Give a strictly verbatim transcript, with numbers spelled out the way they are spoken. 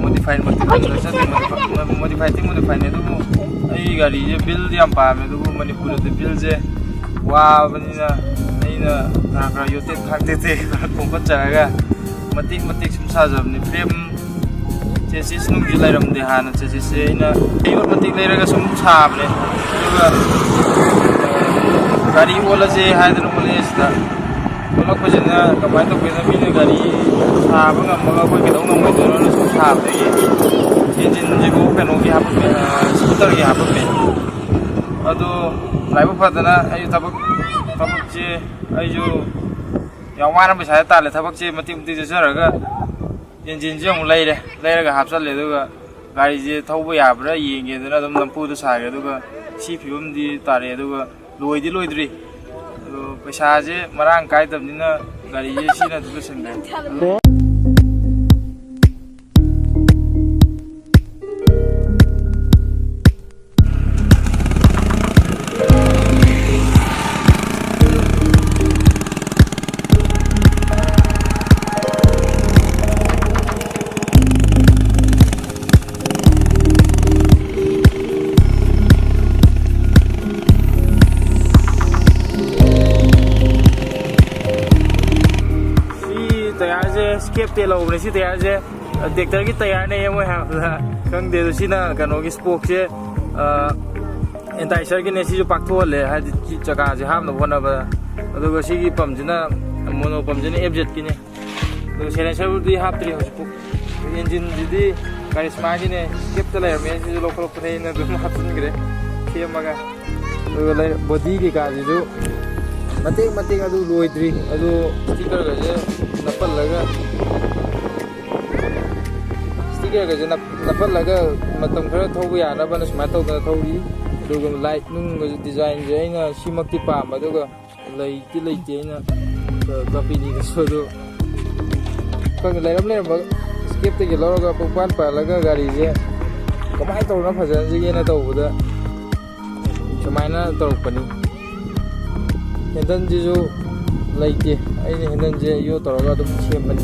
Modify ꯃꯛꯇꯤ ꯇꯧꯗ꯭ꯔꯦ, ꯆꯠꯇꯦ꯫ ꯃꯣꯗꯤꯐꯥꯏ, ꯃꯣꯗꯤꯐꯥꯏꯗꯤ ꯃꯣꯗꯤꯐꯥꯏꯅꯦ, ꯑꯗꯨꯕꯨ ꯑꯩ ꯒꯥꯔꯤꯁꯦ ꯕꯤꯜꯗꯤ ꯌꯥꯝ ꯄꯥꯝꯃꯦ, ꯑꯗꯨꯕꯨ ꯃꯅꯤꯄꯨꯔꯗꯗꯤ ꯕꯤꯜꯁꯦ ꯋꯥꯕꯅꯤꯅ ꯑꯩꯅ ꯈꯔ ꯈꯔ ꯌꯣꯇꯦꯛ ꯊꯥꯛꯇꯦꯛ ꯇꯦꯛ ꯈꯔ ꯈꯣꯝꯀꯠꯆꯔꯒ ꯃꯇꯦꯛ ꯃꯇꯦꯛ ꯁꯨꯝ ꯁꯥꯖꯕꯅꯤ꯫ ꯐ꯭ꯔꯦꯝ ꯆꯦꯁꯤꯁ ꯅꯨꯡꯁꯨ ꯂꯩꯔꯝꯗꯦ ꯍꯥꯟꯅ꯫ ꯆꯦꯁꯤꯁꯁꯦ ꯑꯩꯅ ꯌꯣꯠ ꯃꯇꯦꯛ ꯂꯩꯔꯒ ꯁꯨꯝ ꯁꯥꯕꯅꯦ꯫ ꯑꯗꯨꯒ ꯒꯥꯔꯤ ꯑꯣꯜꯂꯁꯦ ꯍꯥꯏꯗꯅ ꯑꯣꯜꯂꯛꯑꯦ ꯁꯤꯗ꯫ ꯑꯣꯜꯂꯛꯄꯁꯤꯅ ꯀꯃꯥꯏꯅ ꯇꯧꯒꯦꯗ, ꯃꯤꯅ ꯒꯥꯔꯤ ꯁꯥꯕ ꯉꯝꯃꯒ ꯑꯩꯈꯣꯏ ꯀꯩꯗꯧ ꯉꯝꯃꯣꯏꯗꯣꯏꯅꯣꯅ ꯁꯨꯝ ꯁꯥꯕꯗꯒꯤ ꯏꯟꯖꯤꯟꯁꯤꯕꯨ ꯀꯩꯅꯣꯒꯤ ꯍꯥꯞꯄꯝꯃꯦ, ꯑ, ꯁ꯭ꯀꯨꯇꯔꯒꯤ ꯍꯥꯞꯄꯝꯃꯦ꯫ ꯑꯗꯣ ꯂꯥꯏꯕꯛ ꯐꯗꯅ ꯑꯩ ꯊꯕꯛ, ꯊꯕꯛꯁꯦ ꯑꯩꯁꯨ ꯌꯥꯝ ꯋꯥꯅ ꯄꯩꯁꯥ ꯇꯥꯜꯂꯦ꯫ ꯊꯕꯛꯁꯦ ꯃꯇꯦꯛ ꯃꯇꯦꯛ ꯆꯠꯆꯔꯒ ꯏꯟꯖꯤꯟꯁꯦ ꯑꯃꯨꯛ ꯂꯩꯔꯦ, ꯂꯩꯔꯒ ꯍꯥꯞꯆꯜꯂꯦ꯫ ꯑꯗꯨꯒ ꯒꯥꯔꯤꯁꯦ ꯊꯧꯕ ꯌꯥꯕ꯭ꯔꯥ ꯌꯦꯡꯒꯦꯗꯅ ꯑꯗꯨꯝ ꯅꯝꯐꯨꯗ ꯁꯥꯒꯦ꯫ ꯑꯗꯨꯒ ꯁꯤ ꯐꯤꯕꯝꯗꯤ ꯇꯥꯔꯦ꯫ ꯑꯗꯨꯒ ꯂꯣꯏꯗꯤ ꯂꯣꯏꯗ꯭ꯔꯤ꯫ ꯑꯗꯣ ꯄꯩꯁꯥꯁꯦ ꯃꯔꯥꯡ ꯀꯥꯏꯗꯕꯅꯤꯅ ꯒꯥꯔꯤꯁꯦ ꯁꯤꯅ ꯑꯗꯨꯝ ꯂꯣꯏꯁꯤꯟꯈ꯭ꯔꯦ꯫ ꯁꯤ ꯇꯌꯥꯔꯁꯦ ꯁ꯭ꯀꯦꯞꯇ ꯂꯧꯕꯅꯦ꯫ ꯁꯤ ꯇꯌꯥꯔꯁꯦ ꯇ꯭ꯔꯦꯛꯇꯔꯒꯤ ꯇꯌꯥꯔꯅꯦ ꯃꯣꯏ ꯍꯥꯏꯕꯗ ꯈꯪꯗꯦ꯫ ꯑꯗꯣ ꯁꯤꯅ ꯀꯩꯅꯣꯒꯤ ꯁ꯭ꯄꯣꯛꯁꯦ, ꯑꯦꯟꯇꯥꯏꯁꯔꯒꯤꯅꯦ꯫ ꯁꯤꯁꯨ ꯄꯥꯛꯊꯣꯛꯍꯜꯂꯦ, ꯍꯥꯏꯗꯤ ꯁꯤ ꯆꯀꯥꯁꯦ ꯍꯥꯞꯅꯕ ꯍꯣꯠꯅꯕꯗ꯫ ꯑꯗꯨꯒ ꯁꯤꯒꯤ ꯄꯝꯁꯤꯅ, ꯃꯣꯅꯣ ꯄꯝꯁꯤꯅ ꯑꯦꯐ ꯖꯦꯠꯀꯤꯅꯦ꯫ ꯑꯗꯨꯒ ꯁꯦꯂꯦꯟꯁꯔꯕꯨꯗꯤ ꯍꯥꯞꯇ꯭ꯔꯤ ꯍꯧꯖꯤꯛꯄꯨ꯫ ꯏꯟꯖꯤꯟꯁꯤꯗꯤ ꯀꯥꯔꯤꯁꯃꯥꯒꯤꯅꯦ, ꯁ꯭ꯀꯦꯞꯇ ꯂꯩꯔꯝꯃꯦ, ꯁꯤꯁꯨ ꯂꯧꯈꯠꯂꯛꯄꯅꯦ ꯑꯩꯅ ꯑꯗꯨꯝ ꯍꯥꯞꯆꯤꯟꯈ꯭ꯔꯦ ꯁꯦꯝꯃꯒ꯫ ꯑꯗꯨꯒ ꯂꯩ-, ꯕꯣꯗꯤ ꯀꯩꯀꯥꯁꯤꯁꯨ ꯃꯇꯦꯛ ꯃꯇꯦꯛ ꯑꯗꯨ ꯂꯣꯏꯗ꯭ꯔꯤ꯫ ꯑꯗꯨ ꯁ꯭ꯇꯤꯀꯔꯒꯁꯦ ꯅꯞꯄꯜꯂꯒ, ꯁ꯭ꯇꯤꯀꯔꯒꯁꯦ ꯅꯞ-, ꯅꯞꯄꯜꯂꯒ ꯃꯇꯝ ꯈꯔ ꯊꯧꯕ ꯌꯥꯅꯕꯅ ꯁꯨꯃꯥꯏꯅ ꯇꯧꯗꯅ ꯊꯧꯔꯤ꯫ ꯑꯗꯨꯒ ꯂꯥꯏꯠ ꯅꯨꯡꯒꯁꯦ ꯗꯤꯖꯥꯏꯟꯁꯦ ꯑꯩꯅ ꯁꯤꯃꯛꯇꯤ ꯄꯥꯝꯕ, ꯑꯗꯨꯒ ꯂꯩꯇꯤ ꯂꯩꯇꯦ꯫ ꯑꯩꯅ ꯀ-, ꯀꯝꯄꯦꯅꯤꯗꯁꯨ ꯑꯗꯨ ꯈꯪꯗꯦ, ꯂꯩꯔꯝ ꯂꯩꯔꯝꯕ ꯁ꯭ꯀꯦꯞꯇꯒꯤ ꯂꯧꯔꯒ ꯄꯨꯡꯄꯥꯟ ꯄꯥꯜꯂꯒ ꯒꯥꯔꯤꯁꯦ ꯀꯃꯥꯏꯅ ꯇꯧꯔꯒ ꯐꯖꯍꯟꯁꯤꯒꯦꯅ ꯇꯧꯕꯗ ꯁꯨꯃꯥꯏꯅ ꯇꯧꯔꯛꯄꯅꯤ꯫ ꯍꯦꯟꯗꯜꯁꯤꯁꯨ ꯂꯩꯇꯦ, ꯑꯩꯅ ꯍꯦꯟꯗꯜꯁꯦ ꯌꯣꯠ ꯇꯧꯔꯒ ꯑꯗꯨꯝ ꯁꯦꯝꯕꯅꯤ꯫